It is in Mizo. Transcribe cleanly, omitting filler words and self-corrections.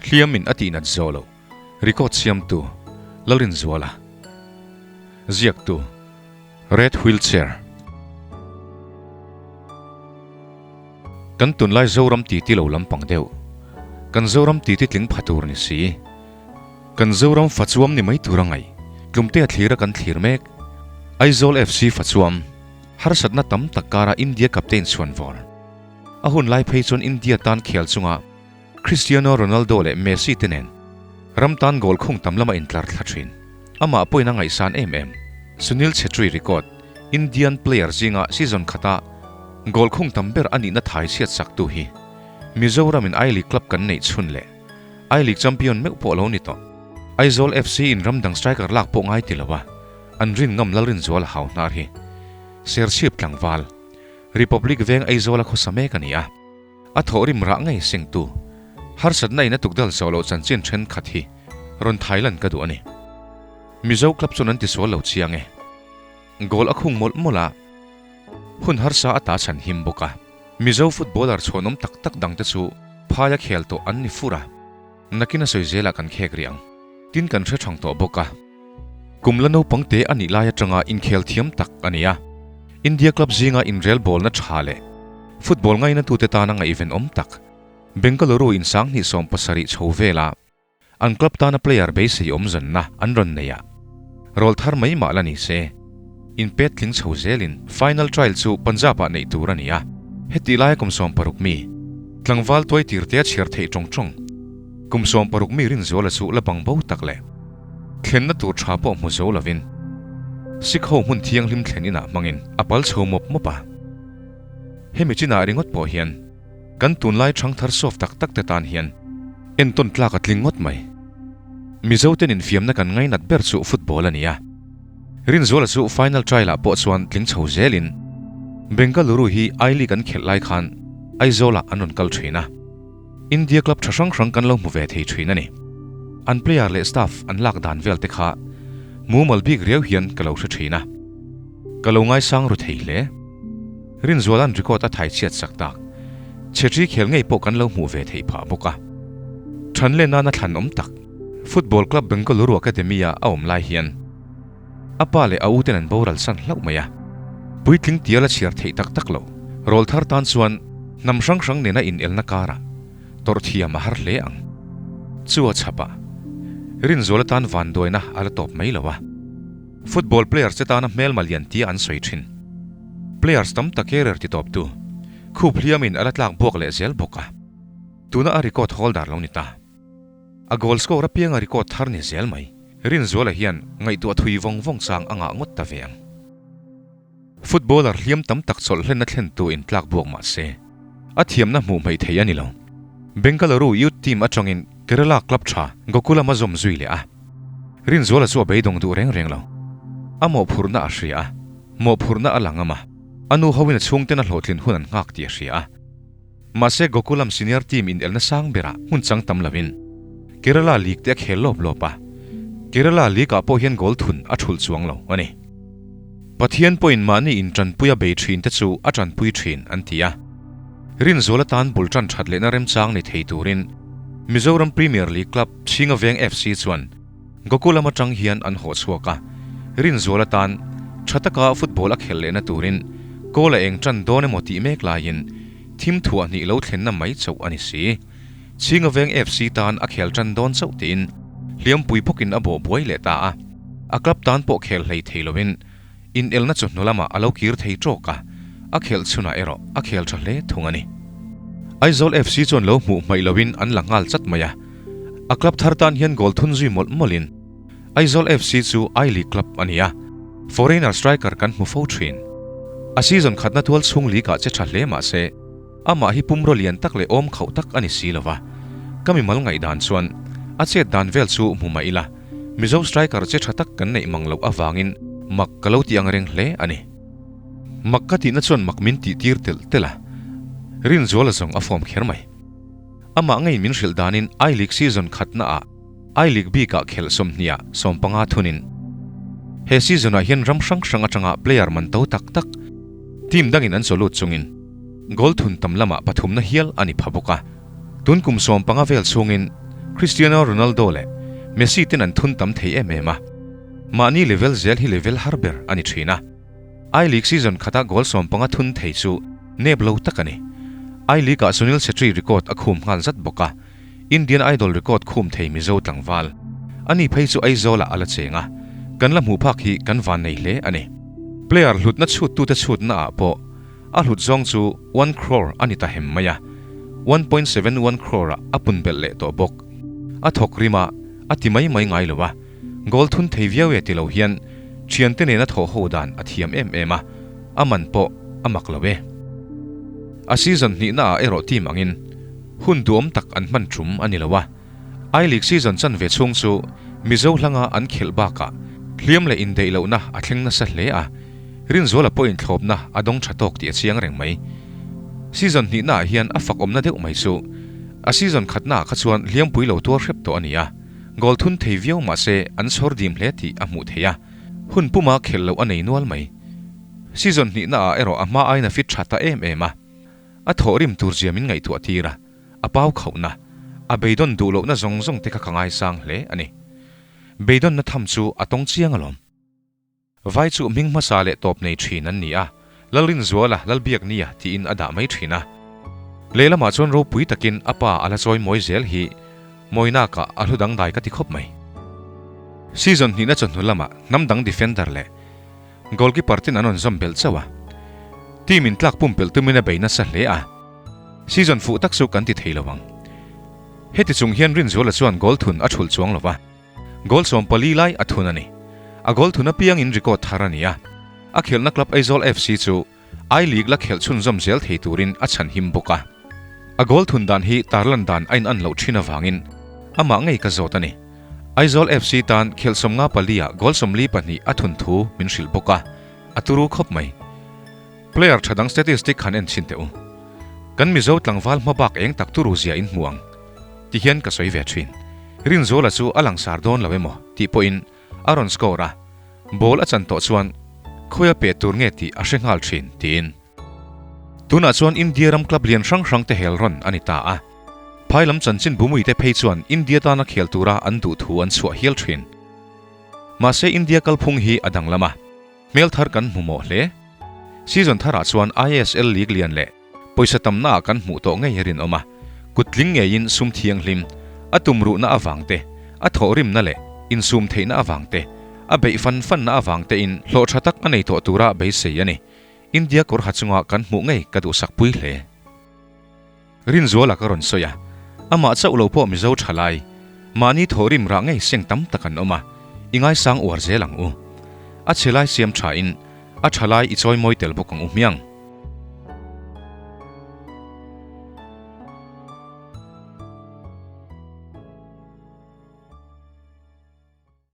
Hliamin a tihnat zawh loh record siamtu Lalrinzuala ziaktu Red Wheelchair. Kan tunlai Zoram titi lo lampang deuh. Kan Zoram titi tling pha tur ni si. Kan Zoram fachuam ni mai tur a ngaih. Tlumte a thlir a kan thlir mek. Aizawl FC fachuam. Harsatna tam tak kara India captain chhuanvawr. A hun lai phei chuan India tan khel chunga Cristiano Ronaldo leh Messi te nen ram tan goal khung tam lama intlar thla thin. Amah pawhin a ngaihsan em em. Sunil Chhetri record, Indian player zinga season khata goal khung tam ber a nihna thai chhiat saktu hi Mizoram in I-League club kan neih chhun leh I-League champion meuh pawh lo ni tawh. Aizawl FC in ram dang striker lak pawh ngai ti lo a, an rin ngam Lalrinzuala hau hnar hi Serchhip tlangval, Republic Veng Aizawla khawsa mek a ni a. A thawhrim rah ngei sengtu harsatna in a tukdal zawh loh chanchin thenkhat hi rawn thailan ka duh a ni. Mizo club chuan an tisual lo chiang e. Goal a khung mawlh mawlh a, hun harsa a ta chhan him bawk a. Mizo footballer chhuanawm tak tak dangte chu phaia khel tawh an ni fur a, nakin a sawi zelah kan khek rih ang. Tin kan hre thang tawh bawk a. Kum la naupang te a nih lai atanga inkhel thiam tak a ni a, India club zinga inrel bawlna tha leh football ngainatute tana ngaihvenawm tak Bengaluru in 2070 chho vela an club tana player beisei awm zanna an rawn nei a, rawl thar mai mah la ni se, inpet tling chho zelin final trial chu Punjab-ah neih tur a ni a, heti laia kum 60 mi tlangval tuai tirte a chhiar theih tawng tawng. Kum 60 mi Rinzuala chu la bang bo tak leh thlenna tur tha pawh hmu zo lovin Sikh ho hmun thianghlim thlen inah hmangin a pal chho mawp mawp a. Hemi chinah ringawt pawh hian kan tunlai thangthar sawf tak tak te tan hian entawn tlak a tling ngawt mai. Mizo ten infiamna kan ngainat ber chu football a ni a. Rinzuala chu final trial ah pawh chuan tling chho zelin Bengaluru hi I-League an khelh lai khan Aizawl-ah an rawn kal thin a. India club tha hrang hrang kan lo hmu ve thei thin a ni. An player leh staff an lak dan vel te kha mumal bik riau hian ka lo hre thin a. Ka lo ngaisang ru thei hle. Rinzuala'n record a thai chhiat sak tak. Chhetri khel ngei pawh kan lo hmuh ve theih phah bawk a. Than leh nana thlan awm tak Football Club Bengaluru Academy-a a awm lai hian a pa leh a u ten an boral san hlauh mai a. Puitling tial a chhiar theih tak tak lo. Rawl thar tan chuan hnam hrang hrang nena inelna karah tawrh thiam a har hle ang. Chu a chhap a, Rinzuala tan vanduaina a la tawp mai lo a. Football players te tana hmelma lian tia an sawi thin. Players tam tak career ti tawptu khup hliamin a la tlak buak leh zel bawk a. Tuna a record holder lo ni ta. A goal score apianga record thar ni zel mai. Rinzuala hian ngaihtuah thui vawng vawng chang a ngah ngawt ta ve ang. Footballer hliam tam tak chawlh hlenna thlentu in tlak buak mah se, a thiamna hmuh hmeih thei a ni lo. Bengaluru youth team atangin Kerala club tha Gokulam a zawm zui leh a. Rinzuala chu a beidawng duh reng reng lo. A mawhphurhna a hria a, mawhphurhna a la ngam a, a nu hoin a chhungten a hlawhtlin hun an nghak tih a hria a. Mahse Gokulam senior team inelna sang berah hmun chang tam lovin Kerala League te a khel lawp lawp a, Kerala League ah pawh hian goal thun a thulh chuang lo a ni. Pathian pawhin mahni intanpui a bei thin te chu a tanpui thin an ti a. Rinzual atan bul tan that lehna remchang ni thei turin Mizoram Premier League club Chhinga Veng FC chuan Gokulam atang hian an hawh chhuak a, Rinzual atan tha taka football a khelh lehna turin goal a eng tan dawn emaw tih mek laiin thim thuah hnih lo thlenna mai chauh a ni si. Chhinga Veng FC tan a khel tan dawn chauh tiin hliampui bawkin a bawh buai leh ta a, a club tan pawh khel hlei thei lovin inelna chawhnu lamah a lo kir thei tawk a, a khelh chhunah erawh a khel tha hle thung a ni. Aizawl FC chuan lo hmuh hmaih lovin an la nghal chat mai a, a club thar tan hian goal thun zui mawlh mawlhin Aizawl FC chu I-League club a ni a, foreigner striker kan hmu fo thin. A season khatna tual chhung league-ah che tha hle mah se, amah hi pumraw lian tak leh awm khauh tak a ni si lova, ka mimal ngaihdan chuan a chet dan vel chu hmu mah ila, Mizo striker che tha tak kan neih mang loh avangin mak ka lo ti ang reng hle a ni. Mak ka tihna chuan mak min tih tir telh telh a, Rinzuala zawng a form kher mai. Amah ngei min hrilh danin I-League season khatna ah I-League bikah khelh 20 ah 15 thunin he season ah hian ram hrang hrang atanga player man to tak tak team dangin an chaw lut chungin goal thun tam lamah pathumna hial a ni pha bawk a. Tun kum 15 vel chhungin Cristiano Ronaldo leh Messi ten an thun tam thei em em a, mahni level zel hi level har ber a ni thin a. I League season khata goal 15 thun thei chu nep lo tak a ni. I League ah Sunil Chhetri record a khum nghal zat bawk a, Indian Idol record khum thei Mizo tlangval. Ani phei chu Aizawl ah a la cheng a, kan la hmuh phak hi kan van nei hle a ni. Player hlutna chhuttute chhutna ah pawh a hlut zawng chu 1 crore a ni ta hem mai a, 1.71 crore ah a pun belh leh tawh bawk. A thawk rim a, a ti mai mai ngai lo a, goal thun thei viau e ti lo hian thiante nena thawh ho dan a thiam em em a, a man pawh a mak lo e. A season hnihna ah erawh team angin hun duhawm tak an hman tum a ni lo a, I League season chanve chhung chu Mizo hlanga an khelh bakah hliam leh indeih lohna a thleng nasa hle a, Rinzuala pawh inthlawpna a dawng tha tawk tih a chiang reng mai. Season hnihnaah hian a fak awmna deuh mai chu a season khatnaah kha chuan hliampui lo tuar hrep tawh a ni a, goal thun thei viau mahse an chhawr dim hle tih a hmuh theih a, hun puma khelh loh a nei nual mai. Season hnihnaah erawh a hma aiin a fit tha ta em em a, a thawhrim tur zia min ngaihtuah tir a. A pau khauhna, a beidawn duh lohna zawng zawng te kha ka ngaisang hle a ni. Beidawnna tham chu a tawng chiang alawm. Vai chu hming hmasa leh tawp nei thin an ni a, Lalrinzuala, Lalbiaknia tiin a dah mai thin a. Lehlamah chuan ropui takin a pa a la chawi mawi zel hi Mawinaka a hlu dangdai ka ti khawp mai. Season hnihna chawhnu lamah hnam dang defender leh goalkeeper ten an rawn zawm belh chauh a. Team in tlak pumpelh tumin a bei nasa hle a. Season fuh tak chu kan ti thei lo ang. Heti chung hian Rinzuala chuan goal thun a thulh chuang lo va, goal 14 lai a thun a ni. A goal thun apiangin record thar a ni a, a khelhna club Aizawl FC chu I League la khelh chhunzawm zel thei turin a chhan him bawk a. A goal thun dan hi tarlan dan a inan loh thin avangin amah ngei ka zawt a ni. Aizawl FC tan khelh 54 ah goal 42 a thun thu min hrilh bawk a, a turu khawp mai. Player tha dang statistic han en chhin teh u. Kan Mizo tlangval hma bak eng tak turu zia in hmu ang ti hian ka sawi ve thin. Rinzuala chu a langsar dawn lo emaw tih pawhin a rawn score a, ball a chan tawh chuan khawia peh tur nge tih a hre nghal thin tiin. Tunah chuan India ram club lian hrang hrang te hel rawn a ni ta a. Phai lam chanchin bumui te phei chuan India tana khel tura an duh thu an chhuah hial thin. Mahse India kalphung hi a danglam a. Hmel thar kan hmu mawh hle. Season tharah chuan ISL League lian leh pawisa tamnaah kan hmuh tawh ngei a rinawm a, kut tling ngeiin sum thianghlim, a tumruhna avang te, a thawhrimna leh insum theihna avang te, a beih fan fanna avang tein hlawh tha tak a nei tawh tura beisei a ni. India kawr ha chunga kan hmuh ngei ka duhsak pui hle. Rinzuala ka rawn sawi a, amah chauh lo pawh Mizo thalai, mahni thawhrim rah ngei seng tam tak an awm a, i ngaisang uar zel ang u. A chhe lai siam thain, a tha lai i chawi mawi tel bawk ang u hmiang.